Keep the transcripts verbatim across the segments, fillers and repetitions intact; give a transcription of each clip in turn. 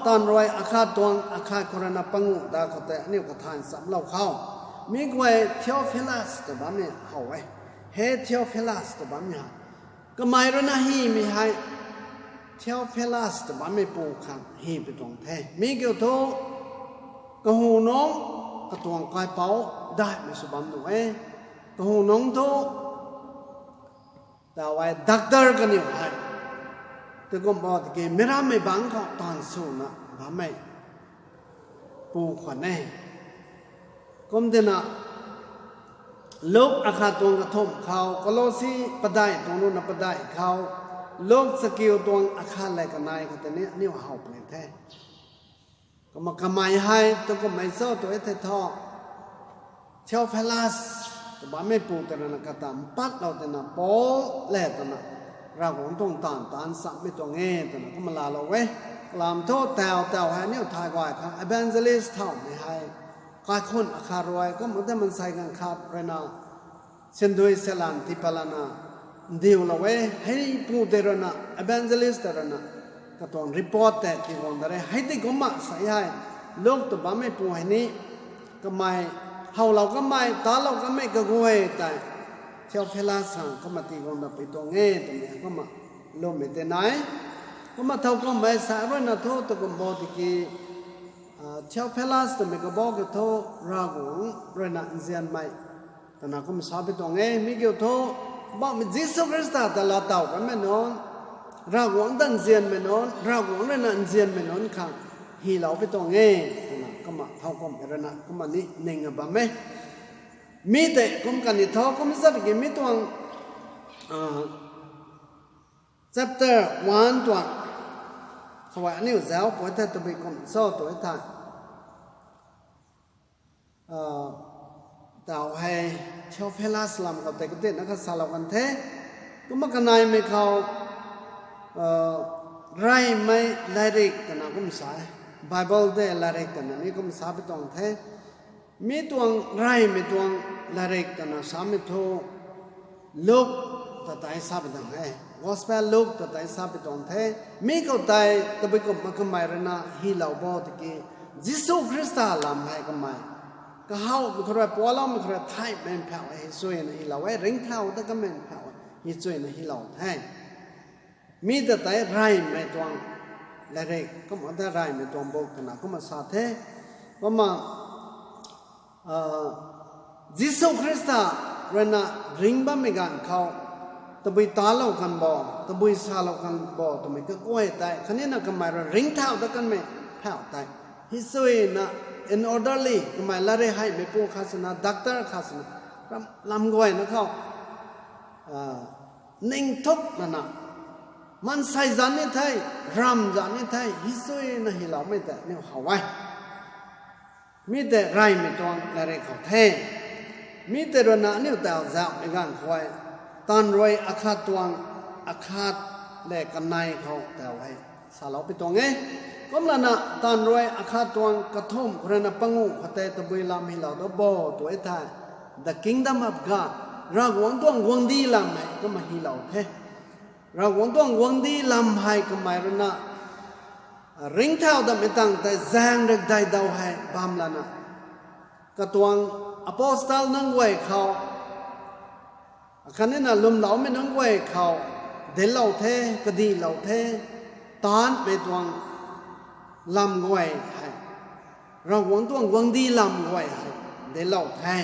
Taanv rui akhat tuang akhat khou rui na panguh da khou tei aniu kathan chamlou khou, mi guay Theophilus ta bammei how e. He Theophilus ta bammei ha, kamei rui na hymei hei Theophilus ta bammei pu khang hy pi tuang the. Mi kiu thu, kahunungc katuang kaipouc daihmei sw bam nuh e. Kahunungc thu, tau e doctor kaniw hei, tei kum bo tiki mirammei bangc khou taanv swna bammei pu khwan e. Kum tina, Luk akhat tuang kathumh khou, Kolosi padeih tuang rui na padeih khou, Luk chakiu tuang akhat lev kanei khou tei ni aniu how puni the. Kumna kamei hei tu kummei cho tu e thei thu, Theophilus ta bammei pu tei rui na kata mpatlou tina Paul le twna Ravguangc tuang taanv taanc chammei tuang e twna kumna laalou e. Kalam thu tau tau hei aniu thay guay khang evangelist thawmei hei, kaikhunh akhat rui kumna tei mansei ganv khat rui na sindui selan tiipalana ndiulou e. Hei pu tei rui na, evangelist tei rui na katuang report tei tiguang da re. Hei tei kumna sa hei, Luk ta bammei pu hei ni, kamei howlou kamei talou kamei kaguay tei Theophilus khang kumna tiguang da pui tuang e twmei kumna lwmmei tei nai. Kumna thow kummei sa rui na thu tu kum bo tiki, Theophilus twmei kabau kiu thu, Ravguangc rui na nzianmei twna kumna sa pi tuang e. Mi kiu thu, Poubauhmei Jisu Khrista ta laatow kanmei nunc, Ravguangc ta nzianmei nunc, Ravguangc rui na nzianmei nunc khang hylou pi tuang e twna kumna thow kummei rui na kumna ni ning a bam e. Mi tei kum kani thu kum zat ki mi tuang, chapter one tuang khou aniu zauc pui the, tabui kum cho tu e the. Tau hei Theophilus lam khou tei katina kha salou kan the. Kumna kaneimei khou, reymei lairik twna kum sa e. Bible tei lairik twna ni kum sa pi tuang the. Mi tuang reymei tuang lairik twna samei thu Luk ta tei sa pi tuang e. Gospel Luk ta tei sa pi tuang the. Mi khou tei tabui kumna kamei rui na hylou bo tiki, Jisu Khrista lam hei kamei kahawmei khou rui, pualoumei khou rui theihmei phauh e, hei chuyna hylou e, ringcthau ta kamei phauh e, hei chuyna hylou the. Mi ta tei reymei tuang lairik, kumna ta reymei tuang book twna kumna sa the. Kumna Jisu Khrista rui na ringc bammei ganv khou, tabui talou kan bo, tabui salou kan bo twmei kaguay tei khatni na kamei rui ringcthau dat kanmei phauh tei, hei chuyna in orderly, kamei lairik heimei pu khat swna, doctor khat swna, ram lam guayna khou ningthuk lana, maansei zan ni the, ramv zan ni the, hei chuyna hyloumei tei aniu how e. Mi tei reymei tuang lairik khou the. Mi tei rui na aniu tau zauhmei ganv khou e, Taanv rui akhat tuang akhat le kanei khou tau hei salou pi tuang e. Kumlana Taanv rui akhat tuang kathumh khou rui na panguh khou tei tabui lam hylou da bo tu e the. The Kingdom of God, Ravguangc tuang guangcdic lam hei kumna hylou the. Ravguangc tuang guangcdic lam hei kamei rui na ringcthau datmei tangv tei zaeng rikdei daw hei bam lana, katuang apostle nunc guay khou, khatni na lwmloumei nunc guay khou dinclou the, kadihlou the, taanvmei tuang lam guay hei, Ravguangc tuang guangcdic lam guay hei dinclou the.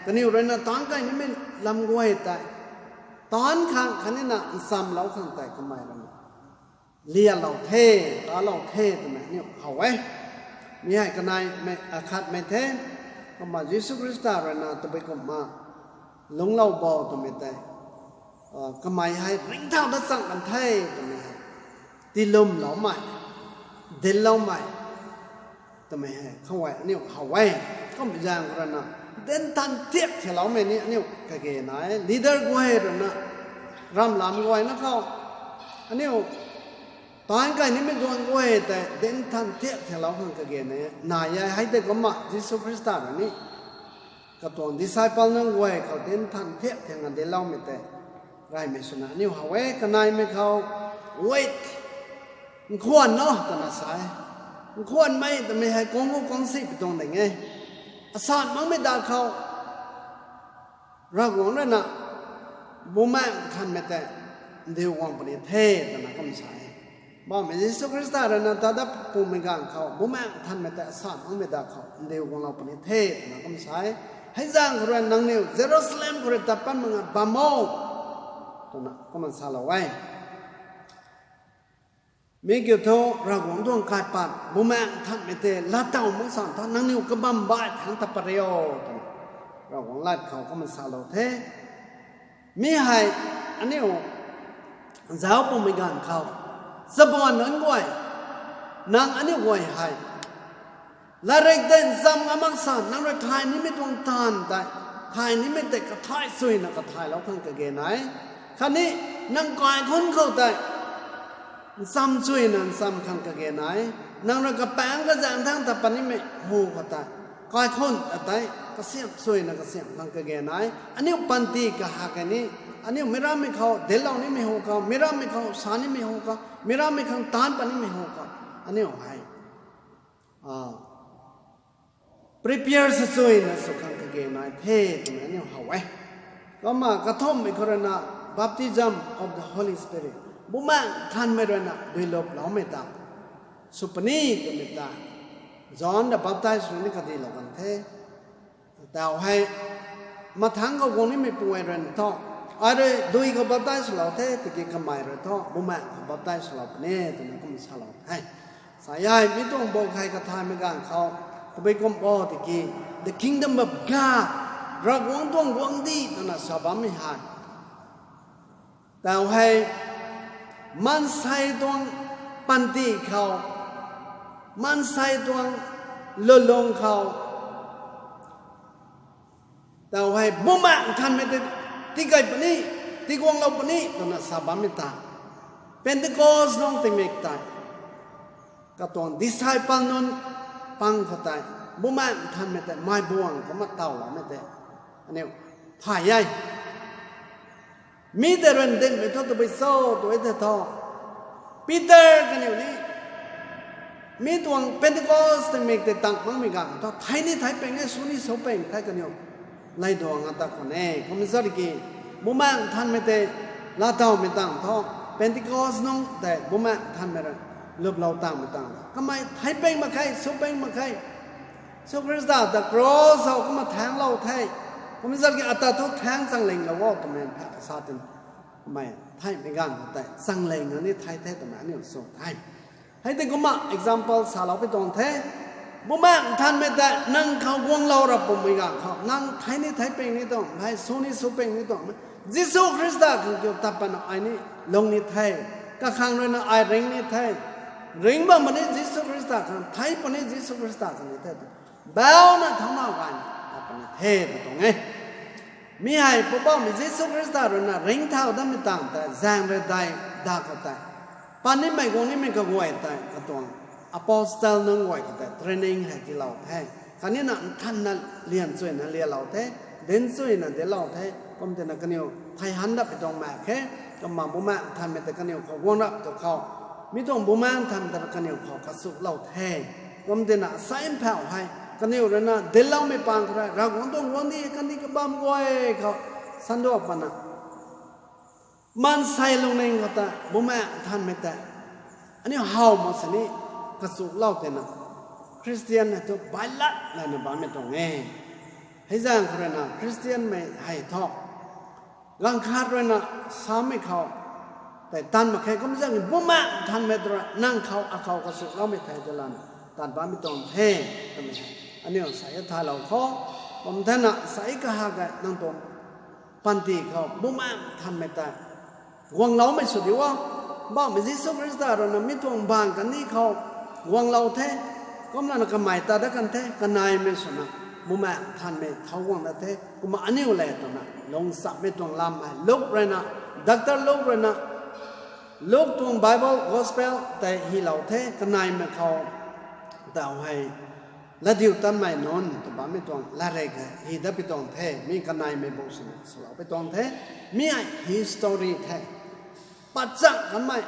Kaniw rui na taanc kai nimei lam guay tei taanc khang khatni na nchamlou khang tei kamei rui na lialou the, talou the twmei aniu how e. Mi hei kaneimei, akhatmei the. Kumna Jisu Khrista rui na tabui kumna lungclou bo twmei tei, kamei hei ringcthau dat chang kan the twmei hei tiilwmloumei, dincloumei twmei hei khou e aniu how e. Kum zaeng khou rui na dinc than thiak thiakloumei ni aniu kage nai e. Leader guay rui na, ramlam guayna khou aniu taanc kai nimei guang guay tei dinc than thiak thiaklou khang kage nai e. Nai e, hei tei kumna Jisu Khrista rui ni katuang disciple nunc guay khou dinc than thiak thiakna dincloumei tei reymei swna aniu how e. Kaneimei khou, wait, nkhwan o twna sa e. Nkhwanmei twmei hei kuang gu kuang si pi tuang ding e. Asan makmei da khou Ravguangc rui na Bumaengh Nthanmei tei ndiu guang puni the twna kum sa e. Bammei Jisu Khrista rui na tat dat pumei ganv khou Bumaengh Nthanmei tei asan makmei da khou ndiu guanglou puni the twna kum sa e. Hei zaeng khou rui nangniw Jerusalem khou rui tat patmei nga bam o twna kumna salou e. Mi kiu thu Ravguangc tuang kaipat Bumaengh Nthanmei tei laatow mak san thu nangniw kabam baih thangc tat pat rio twna Ravguangc lat khou kumna salou the. Mi hei aniu zauc pumei ganv khou, chabuan nunc guay, nang aniu guay hei latrik tei ncham ngam mak san nang rui thay nimei tuang taanv tei, thay nimei tei kathay chuyna kathaylou khang kage nai. Khatni nang kaikhunc khou tei ncham chuyna ncham khang kage nai. Nang rui kapaengc kazaeng thangc tat pat nimei hu khou tei, kaikhunc ta tei kasiamh chuyna kasiamh khang kage nai. Aniu panty kahak kei ni, aniu mirammei khou dinclou nimei hu khou, mirammei khou sa nimei hu khou, mirammei khang taanc pat nimei hu khou, aniu hei prepare sw chuyna sw khang kage nai the twmei aniu how e. Kumna kathumhmei khou rui na baptism of the Holy Spirit, Bumaengh Nthanmei rui na duilup loumei ta sw puni twmei ta John the Baptist rui ni kadilou kan the. Tau hei mathangc khou guang nimei puay rui na thu, ai rui dui khou baptize swlou the tiki kamei rui thu Bumaengh khou baptize swlou puni twna kum salou the. Sa e, mi tuang bou hei kathaymei ganv khou tabui kum o tiki, the kingdom of God, Ravguangc tuang guangcdic twna sa bammei hei tau hei maansei tuang panty khou, maansei tuang lulung khou, tau hei Bumaengh Nthanmei tei tigay puni, tiguanglou puni twna sa bammei ta Pentecost nungc tingmik tei katuang disciple nunc pang khou tei Bumaengh Nthanmei tei mei buang kumna tawloumei tei aniu thay e. Mi tei rui dinhmei thu tabui cho tw e the thu, Peter kaniw ni mi tuang Pentecost tingmik tei tang makmei ganv thu thei ni thei peng e, sw ni sw peng the kaniw lay duang a ta khwan e. Kumna zat ki Bumaengh Nthanmei tei laatowmei tang thu, Pentecost nungc tei Bumaengh Nthanmei rui luplou tangmei tang kamei thei peng mak khe, sw peng mak khe. Jisu Khrista ta cross khou kumna thaengclou the. Kumna zat ki ata thu thaengc changlinglou o twmei pha sa tin, kamei theihmei ganv khou tei changling a ni thei the twmei aniu sw the. Hei tei kumna example saloupui tuang the. Bumaengh Nthanmei tei nang khou guanglou ra pumei ganv khou nang thei ni thei peng ni tuang, hei sw ni sw peng ni tuang, Jisu Khrista khang kiu tat patna ai ni lung ni the. Kakhang rui na ai ring ni the. Ringc bam puni Jisu Khrista khang, thei puni Jisu Khrista khang ni the. Bauna thauna gayna tat puni the tw tuang e. Mi hei Poubauhmei Jisu Khrista rui na ringcthau datmei tang tei zaeng rui dai da khou tei, pat nimei guang nimei kaguay tei katuang apostle nunc guay khou tei training hei tiilou the. Khatni na nthanna lian chuyna lianlou the, dinc chuyna dinclou the. Kum tina kaniw thei han dat pi tuang mak khe. Kumna Bumaengh Nthanmei tei kaniw khou guang rap tu khou, mi tuang Bumaengh Nthanmei tei kaniw khou kachuklou the. Kum tina sai mphau hei kaniw rui na dincloumei pang khou rui Ravguangc tuang guangcdic kandih kabam guay khou sanduak pana maansei lungning khou ta Bumaengh Nthanmei tei aniu how mak sini kachuklou tina Christian hei thu bailat lana bammei tuang e. Hei zaeng khou rui na Christianmei hei thu ganv khat rui na samei khou tei tan mak khe. Kum zaeng Bumaengh Nthanmei tu rui nang khou akhou kachuloumei thei tei lana tat bammei tuang the twmei hei aniu sai thalou khou, kum thena sai kahak e nang tuang panty khou Bumaengh Nthanmei tei guangloumei sw diu o. Poubauhmei Jisu Khrista rui na mi tuang baanv kandih khou guanglou the. Kumlana kamei tat dat kan the, kaneimei swna Bumaengh Nthanmei thau guang dat the. Kumna aniu le twna lungchammei tuang lam hei Luk rui na, doctor Luk rui na, Luk tuang Bible Gospel tei hylou the, kaneimei khou tau hei latdiutatmei nunc tw bammei tuang latrik hei hy dat pi tuang the. Mi kaneimei bu swna swlou pi tuang the. Mi hei history the, patchak kanmei.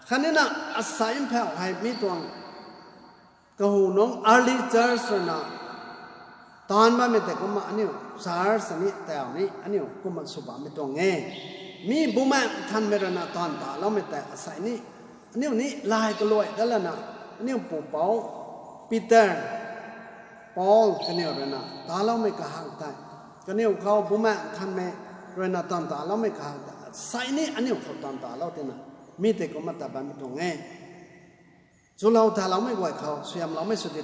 Khatni na asai mphau hei mi tuang Kahu nungc early church rui na taanv bammei tei kumna aniu church ni tau ni aniu kumna sw bammei tuang e. Mi Bumaengh Nthanmei rui na taanv taloumei tei asei ni aniu ni lay kaluai dat lana aniu pupouc Peter, Paul kaniw rui na taloumei kahak tei, kaniw khou Bumaengh Nthanmei rui na taanv taloumei kahak tei asei ni aniu khou taanv talou tina mi tei kumna ta bammei tuang e. Chulou taloumei guay khou suaihiamloumei sw di